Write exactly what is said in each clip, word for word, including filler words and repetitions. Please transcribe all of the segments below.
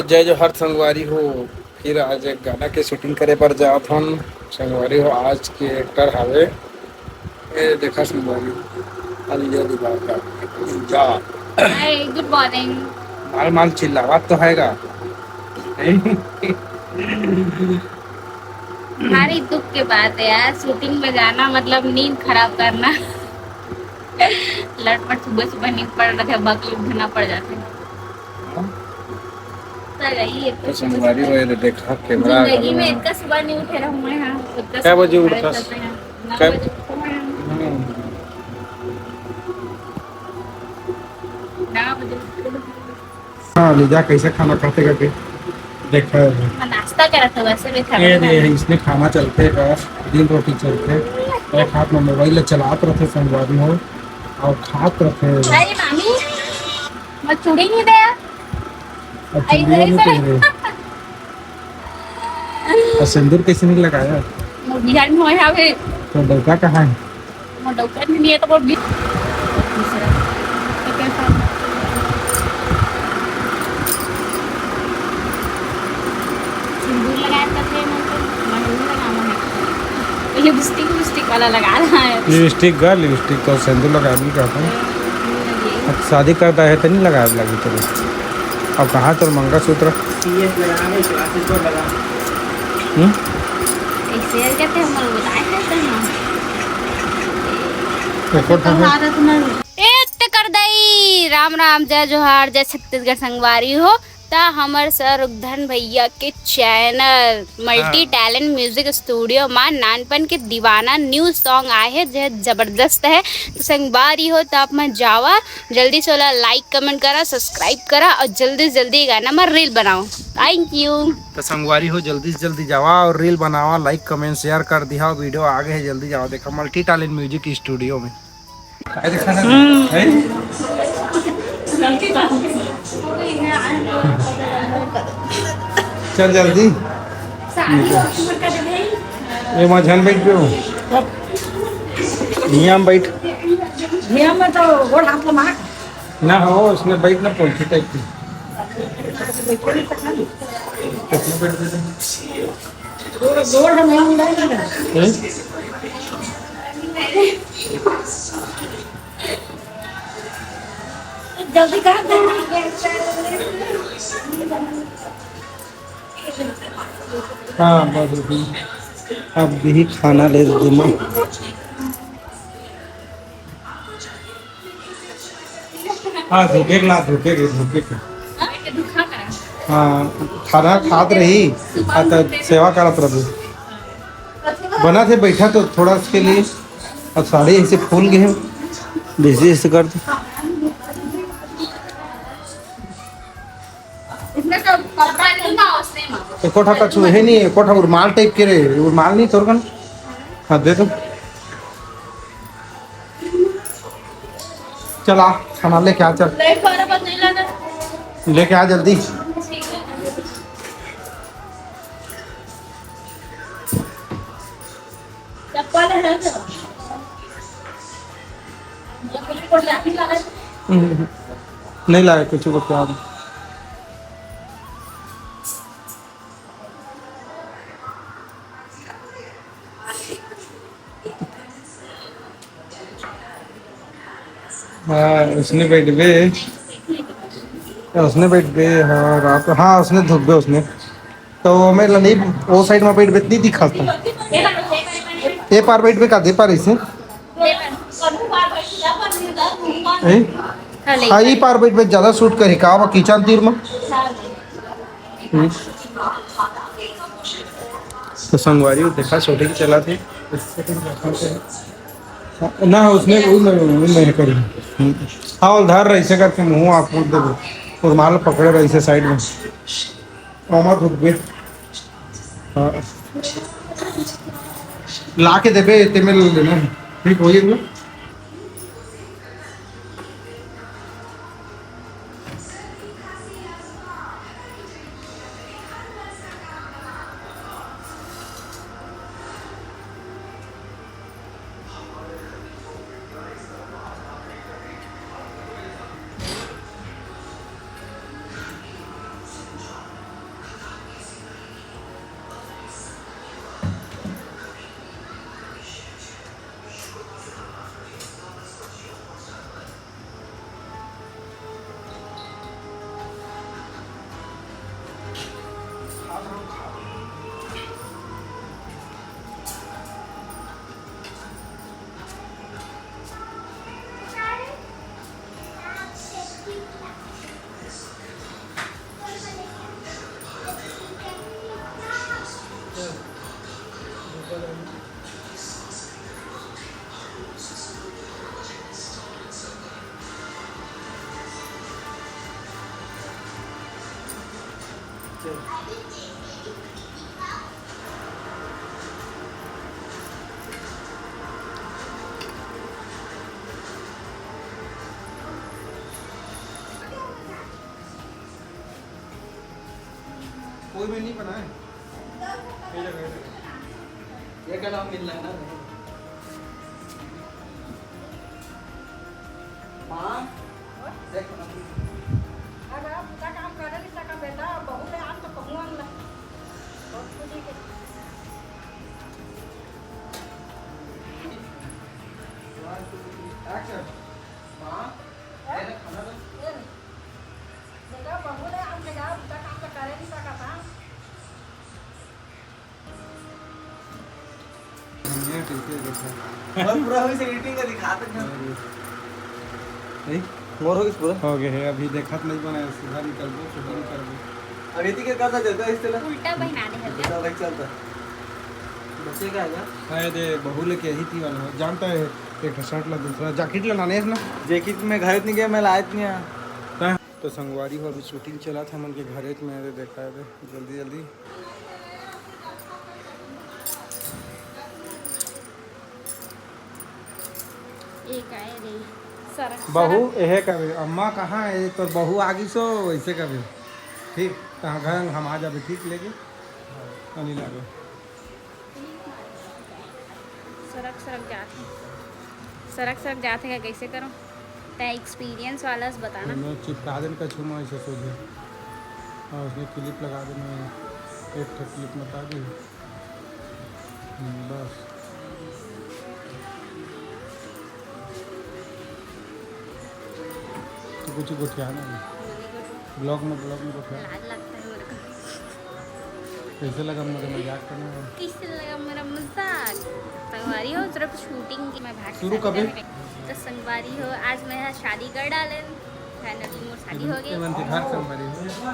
जय जोहार संगवारी हो, फिर आज एक गाना के shooting करे बर जात हन। संगवारी हो, आज के actor हावे, ए देखा संगवारी, अलिया दीवार का जा। Hi, good morning। माल माल चिल्लावत तो हैगा। भारी दुख के बात है यार, shooting में जाना मतलब नींद खराब करना। लटपट सुबह सुबह नींद पड़ रहा है, बकली उठना पड़ जाते हैं। तो यही है, तो संगवारी हो, ये देखा, camera जिंदगी में इतना सुबह नहीं उठे रहूं मैं। हाँ, इतना क्या बजे उठता? नौ बजे उठता हूँ। हम्म। नौ बजे उठता हूँ। हाँ, ले जा, कैसे खाना खाते करके देखा है। मैं नाश्ता करत हूँ, वैसे भी खाना ये दे, इसने खाना चलते का, दिन रोटी चलते, एक हाथ में मोबाइल चलात रहते संगवारी हो, और खात रहते। अरे मामी, मैं चूड़ी नहीं दे। अब चूड़िया नहीं पहने। और सिंदूर कैसे नहीं लगाया? मोर बिहार में होया वे। तो डौका कहाँ है? मोर डौका नहीं है तो मोर बि- सिंदूर लगाया तो थे, मोर तो मन नहीं लगावा है। लिपस्टिक, लिपस्टिक वाला लगा रहा है। लिपस्टिक गा, लिपस्टिक तो सिंदूर लगा भी कहता है। अब शादी करता है तो नहीं लगावे लगी तेरे। अब कहाँ तोर मंगलसूत्र? हम्म? एक शेर कहते हैं, हम लोग बताए कहते हैं। देखो तो तो है। ए, ते कर दई। राम राम, जय जोहार, जय छत्तीसगढ़ संगवारी हो। त हमर सर रुगधन भैया के चैनल मल्टी हाँ। टैलेंट म्यूजिक स्टूडियो मा नानपन के दीवाना न्यू सॉन्ग आए हे, जे जबरदस्त है। तो संगवारी हो, त आप मन जावा, जल्दी से ओला लाइक, कमेंट करा, सब्सक्राइब करा और जल्दी से जल्दी गाना मा रील बनाओ। Thank you. तो संगवारी हो, जल्दी से जल्दी जावा और रील बनावा, लाइक, कमेंट, शेयर कर दिहा। वीडियो आगे है, जल्दी जावा देखा मल्टी टैलेंट म्यूजिक स्टूडियो में। हम्म। चल जल्दी। ये वहाँ झन बैठ पे हो। यहाँ बैठ। यहाँ में तो गोड़ हाथ लमा। ना हो, उसने बैठ ना पोल्ट्री टाइप की। कितना बैठ देते? हम्म? जल्दी कर। हाँ, बस अभी, अब भी खाना ले दे मैं। हाँ, धुके के ना, धुके के, धुके के। हाँ, खाना खात रही, आ, त सेवा करत रही। बना थे बैठा तो थोड़ा उसके लिए, अब साड़ी ऐसे फूल गए हैं, बिजली ऐसे कर दे। इसमें तो कपड़ा नहीं था, उसने एको ठा कछु है नहीं, एको ठा रुमाल टाइप के रे, रुमाल नहीं तोर कन। हाँ, दे दो। चल आ, खाना लेके आ, चल। लेके आ जल्दी। चप्पल है तो। हम्म, नहीं लाए कुछ को क्या। हाँ, उसने बैठ बे। उसने बैठ बे, हाँ, रात, हाँ, उसने धुक बे उसने। तो मैं ल-, नहीं, वो साइड में बैठ बे, नहीं दिखा था। ये पार बैठ बे का, दे पार इसे। हैं? हाँ, ई पार बैठ बे, ज्यादा सूट करी का, वो किचन तीर में। हम्म। तो संगवारी हो, देखा, छोटे की चला थे। ना, उसने वो नहीं, वो नहीं करी। हम्म। हाँ, उधर ऐसे करके मुंह आप मुड़ दे, रुमाल पकड़े रहे ऐसे साइड में। ओमा रुक बे। हाँ। ला के देबे, ते में ले लेना। ठीक हो जाएगा। कोई भी नहीं बनाए। ये जगह, ये जगह। ये क्या नाम मिल रहा है ना? माँ, देख ना। अरे, बुता काम करे नहीं सका बेटा, बहू ले आन तो कहूँ आन ला। बहुत खुशी के। One, two, three, action। माँ, हैं? तेरा खाना तो ये नहीं। बेटा, बहू ले आन के जा, बुता काम तो करे नहीं सका था। ये ठीक है, देखो। और पूरा होइस editing का दिखा तक ना। नहीं, मोर होइस पूरा। हो गए है, अभी देखत नहीं बनाया, सीधा निकलबो, सीधा निकलबो। अब ये के करता चलता है इस तरह। उल्टा पहना दे हल्का। उल्टा भाई चलता। बच्चे का है क्या? शायद ये बहू लेके यही थी वाला हो। जानता है, एक ठो shirt ला, दूसरा jacket ला लाने है ना। Jacket मैं घर नहीं गया, मैं लायत नहीं आया। तो संगवारी हो, अभी shooting चला था मन के घरे में, अरे देखा है, जल्दी जल्दी। एक आए रे, सरक, बहू, सरक। एहे कबे, "अम्मा कहाँ है?" तो बहू आगी सो, वैसे कबे। ठीक, तहाँ घर हम आ जाबे, ठीक, लेके। अनिल आ गए। सरक, सरक जात है, सरक, सरक जात है, कैसे करो? तै experience वाला से बताना। मैं चिपका देन कछु में ऐसे सोझे, और उसमें clip लगा देना, एक ठो clip बता दी। हम्म, बस। तो कुछ गोठियाना है। Vlog में, vlog में गोठिया। लाज लगता है मेरे को। कैसे लगा मेरा मजाक करने में? कैसे लगा मेरा मजाक? संगवारी हो, सिर्फ shooting की मैं भाग शुरू कभी? तो संगवारी हो, आज मैं यहाँ शादी कर डाले। Finally मोर शादी हो गई। एमन के घर संगवारी हो।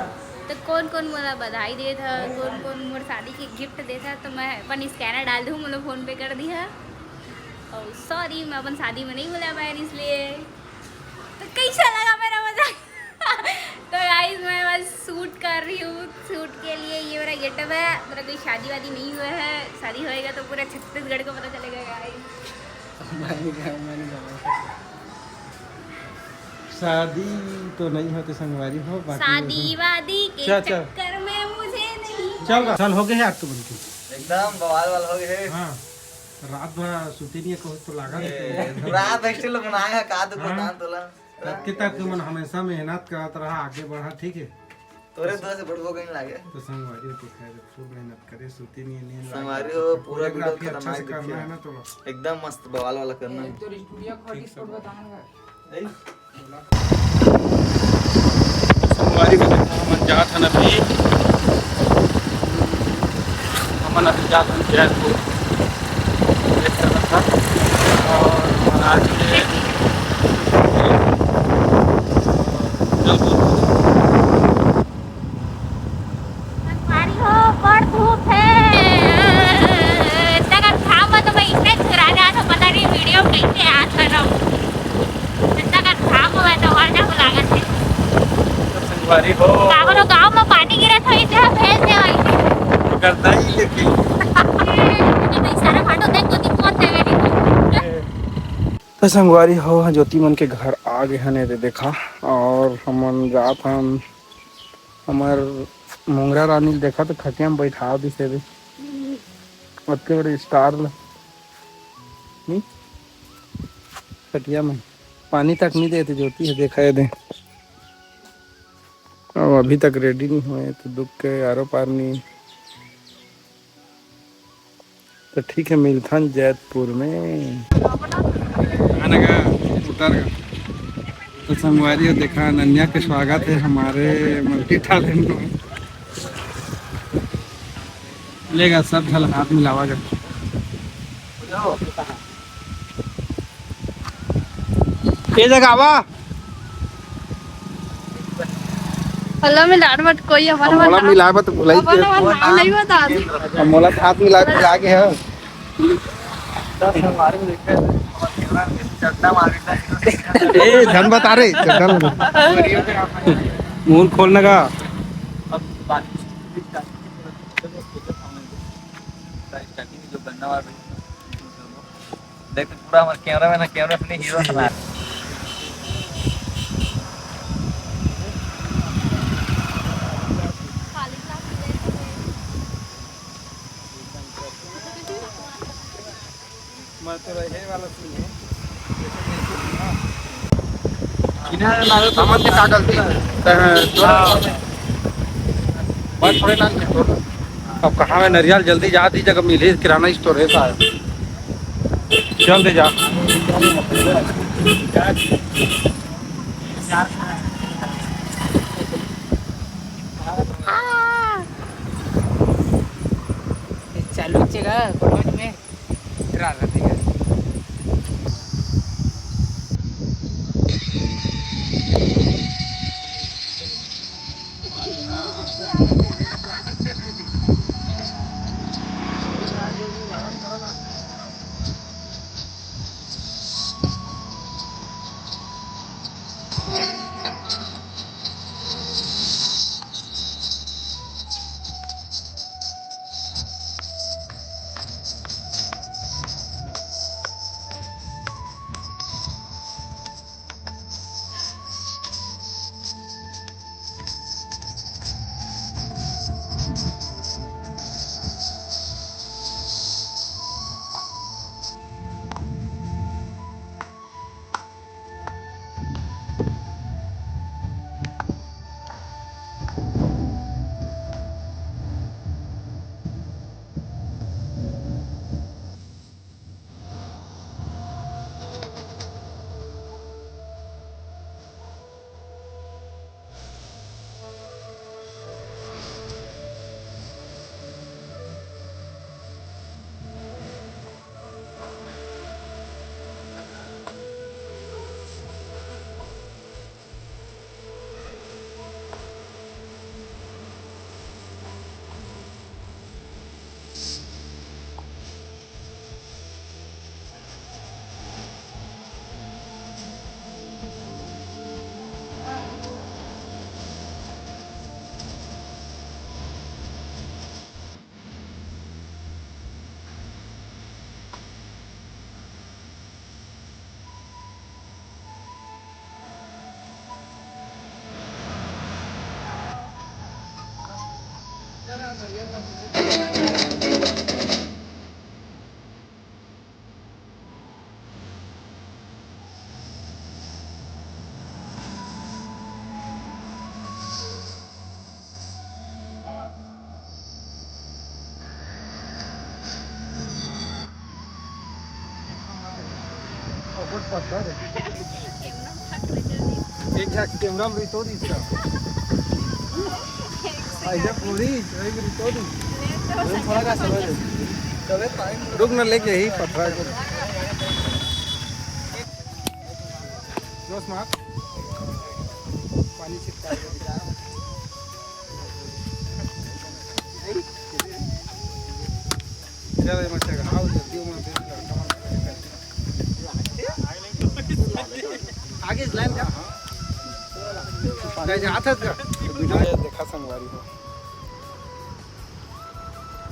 तो कौन कौन मोला बधाई देत ह, कौन कौन मोर शादी के gift देत ह, तो मैं अपन scanner डाल दूँ, मोला PhonePe कर दिया। और sorry, मैं अपन शादी में नहीं बुला पाया इसलिए। तो कैसा लगा मेरा मजाक? तो guys, मैं बस shoot कर रही हूँ, shoot के लिए ये मेरा getup है। मेरा कोई शादी वादी नहीं हुआ है, शादी होएगा तो पूरा छत्तीसगढ़ को पता चलेगा guys। मैंने कहा, मैंने कहा। शादी तो नहीं होते संगवारी हो, बाकी शादी वादी के चल, चल। चक्कर में मुझे नहीं चल, चल हो गए यार तू बनके। एकदम बवाल वाल हो गए। हाँ, रात भर सुते नहीं को तो लगा ए, नहीं। रात hostel में बनाया का दुख हाँ। बतान तोला। तब के तक तुमन हमेशा मेहनत करत रहा, आगे बढ़ा, ठीक है? तोरे दोस्त बड़बो कहीं लागे। तो संगवारी हो तो खैर खूब मेहनत करे, सूती नहीं, नींद लागे। संगवारी हो, पूरा video choreography खतरनाक अच्छा से करना है ना थोड़ा। एकदम मस्त बवाल वाला करना है। तो studio का ठीक hotspot सब। बताना है। नहीं? संगवारी हो देखा, हमन जात हन अभी, हमन अभी जात हन जैतपुर। देख सकत हन। और महाराज के संगवारी हो, बड़ धूप हे। इतना कन घाम में तो मैं इसने झुरा जात हूँ, पता नहीं video कैसे आ कर रहा हूँ। इतना कन घाम में तो और जाम लागत हे। संगवारी हो। का बोलो, गाँव में पानी गिरत हो, इधर भेज दे भाई। तो करता ही लेकिन। ये सारा फोटो देख तो दिक्कत है मेरी। तो संगवारी हो, ज्योति मन के घर आ गए हन, एदे देखा, और हमन जात हन, हमर मोंगरा रानी ल देखा तो खटिया में बैठा दिस एदे, अतके बड़े star ल, नहीं? खटिया में पानी तक नहीं देते ज्योति हे, देखा एदे, अब अभी तक ready नहीं हुए, तो दुख के आरो पार नहीं। तो ठीक है, मिलथन जैतपुर में। आने का, उतर का। तो संगवारी हो, देखा, अनन्या के स्वागत है हमारे multi talent में। लेगा सब झल हाथ मिलावा जा। ये जगह आवा। हेलो, मिलाड़ मत कोई, हमारा अब मोला नाम, मिलाए बर तो बुलाई हमारा के। नाम नहीं बता दे। अब मोला हाथ मिला के बुला के है। ए, झन बता रे, चड्डा लगा। मुंह खोलने का। स्टार्टिंग में जो गन्ना वाला, देख, पूरा हमारे कैमरा में ना, कैमरा से नहीं, हीरो से ना। मैं तो रहे वाला सीन है। इन्हें ना तो समझ के का गलती? तोरा बस थोड़े ना तो। अब कहाँ में नरियल जल्दी जा दी जगह मिली किराना स्टोर है साहब। चल दे जा। चालू चेगा रोज में। एक झन कैमरा में रितो दिस का। ऐसे पूरी एक रितो दिस। थोड़ा का समय दे। रुक ना, लेके ही पथरा के। जोश मार। पानी छिड़का। चल, ये मत चढ़ा, आओ जल्दी, वो मत, आगे इस लाइन का। कहीं जात हस का? देखा संगवारी हो।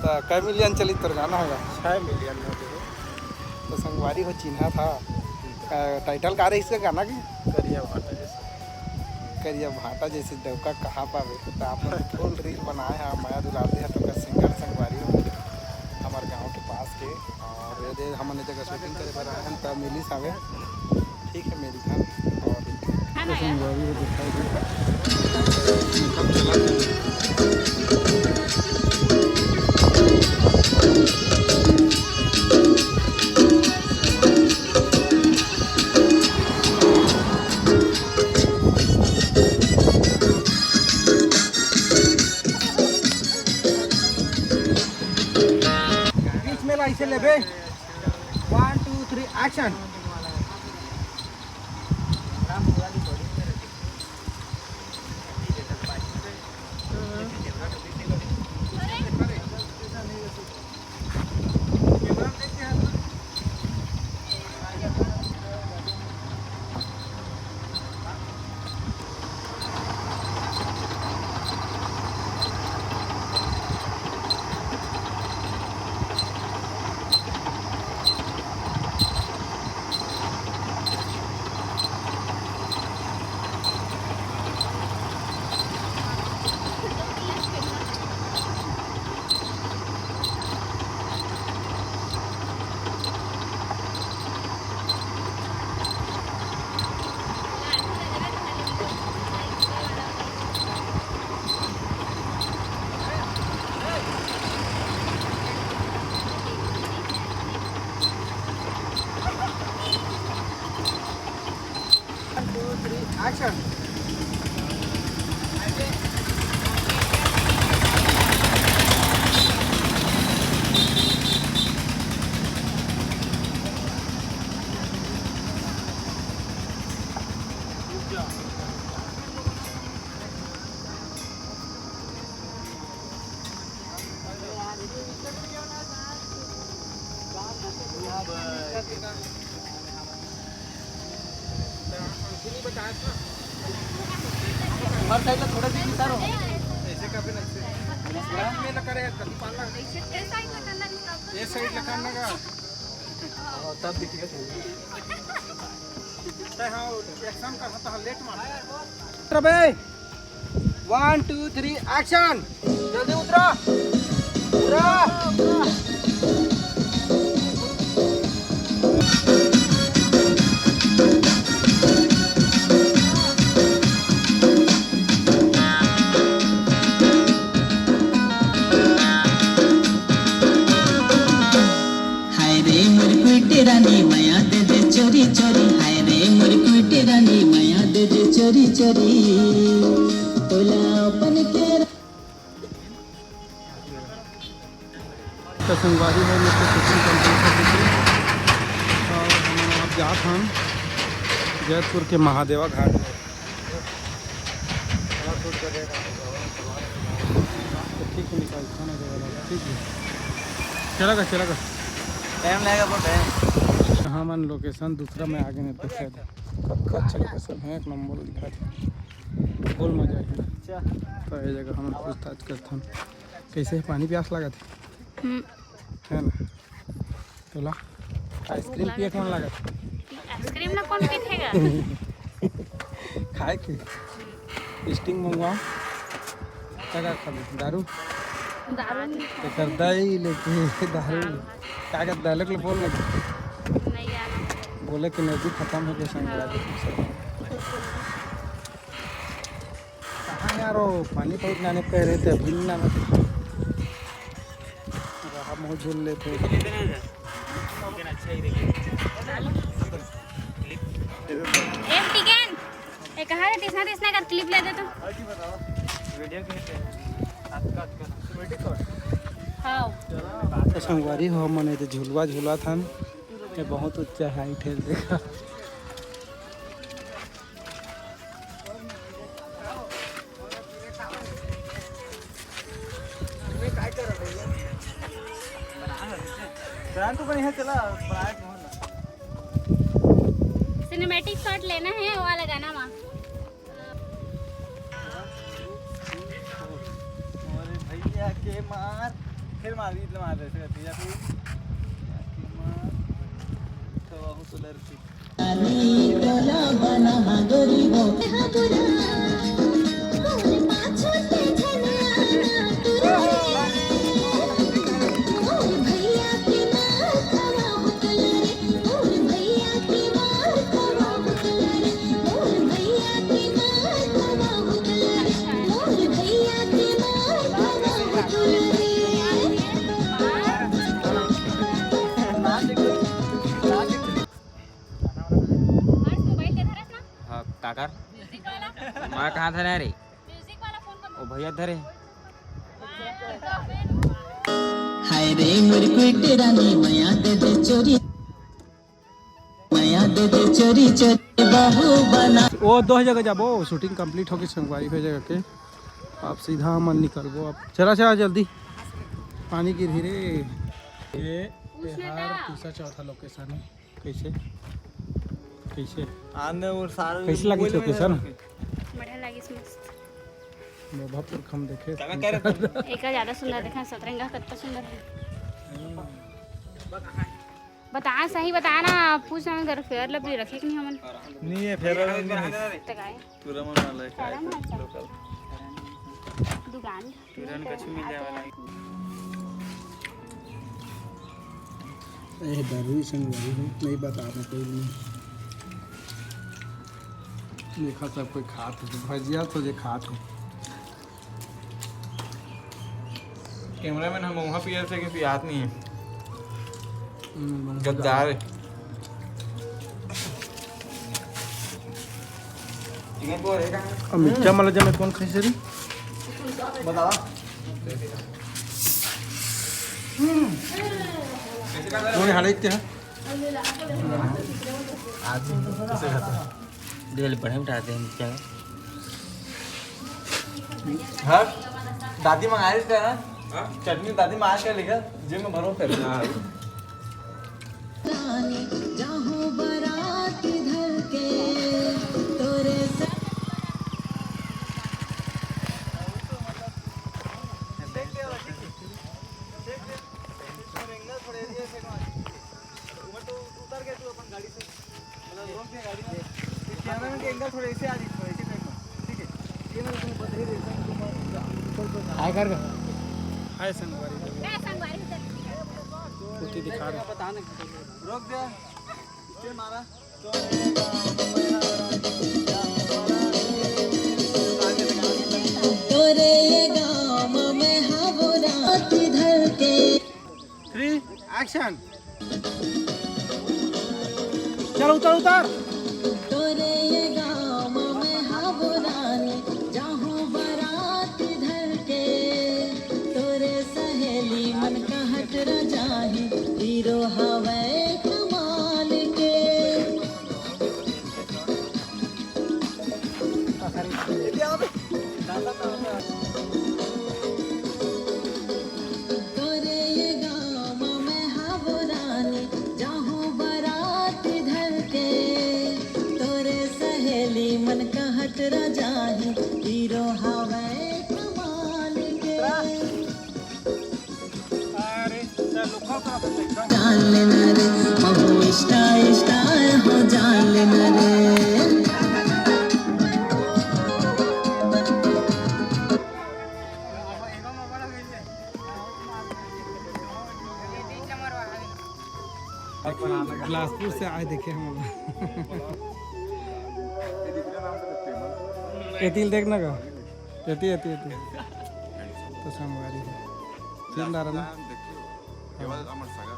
त कै मिलियन चली तोर गाना होगा? छः मिलियन हो गए। तो संगवारी हो चिन्हा था। अ, टाइटल का रही इसका गाना की? करिया भाटा जैसे। करिया भाटा जैसे डौका कहाँ पावे। तो आप लोग फुल रील बनाए हैं, मया दुलाते हैं, तो का सिंगर संगवारी हो हमारे गांव के पास के। और ये दे हमन ए जगह शूटिंग करे बर आए हैं, तब मिली सावे। ठीक है, मिलथन। और है ना यार? बीच में ला, इसे लेबे। One, two, three, action। हर साइड ला थोड़ा सा इशारा हो। ऐसे का भी नहीं, ऐसे। में ना करे, कभी पाला। ये साइड ला करना का। हाँ, तब भी ठीक है। तय हाँ, एग्जाम का रहता है, लेट मार। अबे, वन, टू, थ्री, एक्शन। जल्दी उतरा, उतरा। हाय रे मोर कुटी रानी, मया दे दे चोरी चोरी। हाय रे मोर कुटी रानी, मया दे दे चोरी चोरी। तोला अपन के तो संगवारी है, मेरे को शूटिंग कंप्लीट हो चुकी है और हम अब जात हन जैतपुर के महादेवा घाट पर। तो ठीक है, निकाल खाना जगह लगा, ठीक है, चलेगा, चलेगा। टाइम लगेगा, बहुत टाइम। हाँ, मन लोकेशन दूसरा में आगे नहीं तो शायद। अच्छा लोकेशन है, एक नंबर दिखा थे, फुल मजा आएगा। अच्छा। तो ये जगह हम पूछताछ करथन, कैसे है, पानी प्यास लगा थे? हम्म। है ना? तोला आइसक्रीम पिए के मन लागत? आइसक्रीम ना कौन पीथेगा? खाए के? स्टिंग मंगवा। का का खाबे? दारू? दारू। एकर दही लेके दारू। का का दारू के बोल लगे? नहीं यार। बोले कि नजदीक खत्म हो गए संग। कहाँ यार, वो पानी पाउच लाने कह रहे थे, अभी नहीं लाना था। रहा, मुँह झूल लेते। ए टिकन, ए कहाँ रे, तिसना तिसना कर क्लिप ले दे तो। हाँ। तो संगवारी हो, मने तो झुलवा झुला था, ये बहुत ऊंचा हाइट है, देखा। सिनेमैटिक शॉट लेना है, वो वाला गाना वहाँ। मोरे भैया के मार, फिर मार, इतना मार रहे थे, भैया के मार, तो बहुत सुंदर थी। हाँ, काकर? मैं कहाँ था ना रे? वो भैया धरे। हाय रे मोर कुटी रानी, मया दे दे चोरी, मया दे दे चोरी चोरी, बहू बना। ओ, दो जगह जाबो, शूटिंग कंप्लीट होके संगवारी हो जाएगा के। अब सीधा मन निकलबो। अब चला, चला जल्दी, पानी गिर ही रे। ये, ये हर तीसरा चौथा लोकेशन है। कैसे? कैसे? आने और सारे कैसे लगी मोबाइल में लोकेशन? बढ़िया लगी, मस्त। मोभापुर हम देखे। एका ज्यादा सुंदर देखा, सतरंगा कत्ता सुंदर है। बता, सही बता ना, पूछ ना, अगर फेयर लवली रखे कि नहीं हमन? नहीं है, फेयर लवली नहीं है। तो काय? पूरा मन वाला है, सारा मन अच्छा। लोकल। दुकान। तुरंत कछु मिल जाए वाला है। ए, दारू ही संग वाली है, नहीं बता रहा कोई नहीं। देखा सब कोई खात है, भजिया तो जे खात है। कैमरामैन हम वहाँ पियर से किसी याद नहीं है। हम्म, गद्दार है। अब मिर्चा मला जमे कौन खाई सरी? बतावा। कौन हालत है? आदमी कैसे खाता है? दिल बड़े मिटाते हैं मिर्चा। हाँ, दादी मंगाए इसका ना। हाँ? चटनी दादी मंगाए इसका लिखा, जेब में भरो फिर। हाँ। जाहूं बारात धर के तोरे सा- देख ले, देख ले। देख ले। इसमें एंगल थोड़े ऐसे मार। ऊपर तो उतर के तू अपन गाड़ी से, मतलब, रोक दे गाड़ी ना। ये कैमरा मैन के एंगल थोड़े ऐसे आ रही, थोड़े ऐसे टाइप में। ठीक है, ये मैं तुमको बता ही देता हूँ, तुम ऊपर को हाय कर। हाय संगवारी। ए, संगवारी, उधर। कुत्ती दिखा दे। रोक दे। इसे मारा। तोरे ये गांव में हावरा धर के। Three, action. चल, उतर, उतर। तोरे ये गांव में हावरा ने जाहूं बारात धर के। तोरे सहेली मन कहत रजाही, हीरो हवे कमाल के। तोरे ये गांव में हावरा ने जाहूं बारात धर के। तोरे सहेली मन कहत रजाही, हीरो हवे कमाल के। अरे, चल, रुको, रुको, रुको। जान लेना रे, महू स्टार, स्टार हो जान लेना रे। बिलासपुर से आए देखे हम। एतिल देखना का? एती, एती, एती। तो संगवारी है। फिल्म डारा ना? देखियो, केवल अमर सागर।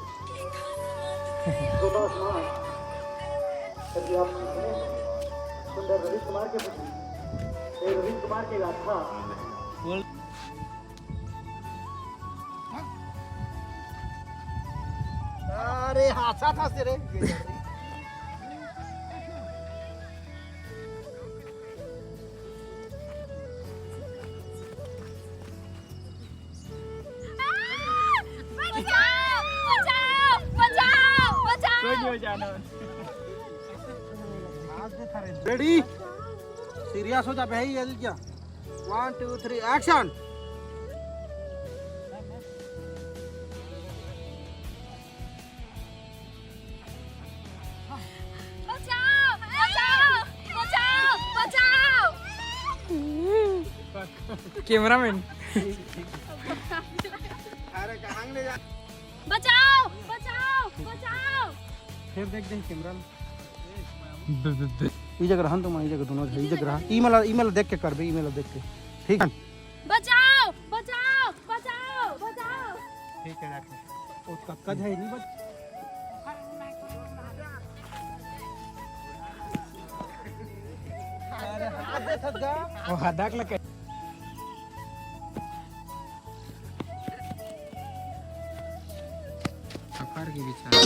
सुंदर रविश कुमार के, ये रविश कुमार की गाथा। अरे, हासा था से रे। बचाओ, बचाओ, बचाओ, बचाओ। रेडी, सीरियस हो जा भाई, ये क्या? वन, टू, थ्री, एक्शन। बचाओ, बचाओ, बचाओ, बचाओ। कैमरामैन। अरे, कहाँ ले जा? बचाओ, बचाओ, बचाओ। फिर देख, देख कैमरा में। ई जगह रहन तुम, ई जगह दोनों, ई जगह रहन। ई मला, ई मला देख के करबे, ई मला देख के। ठीक है। बचाओ, बचाओ, बचाओ, बचाओ। ठीक है, रख। उसका कज है नहीं बच। अरे, हाथ दे, थक जा। वो हाथ डाक लग।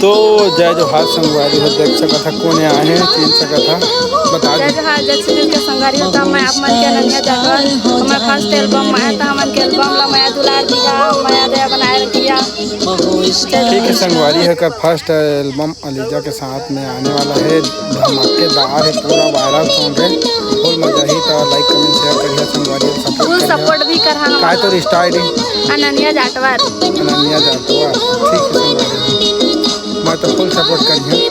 तो जय जोहार संगवारी हो, देख सकत हा कोन आए हे, चिन सकत हा, बता जय दे। जोहार, जय छत्तीसगढ़ के संगवारी हो, त मैं आप मन के अनन्या जाटवार, हमर फर्स्ट एल्बम माया त हमन के एल्बम ला मया दुलार दिया, मया दया बनाए रखिया। ठीक है संगवारी, एकर फर्स्ट एल्बम अलीजा के साथ में आने वाला है, धमाकेदार है, पूरा वायरल सॉन्ग है, फुल मजा ही। तो लाइक, कमेंट, शेयर करिए संगवारी, सपोर्ट फुल करिए। सपोर्ट भी करहा हम। काय तो इंस्टा आईडी? अनन्या जाटवार। अनन्या जाटवार, ठीक है संगवारी, मैं तो फुल सपोर्ट करिए।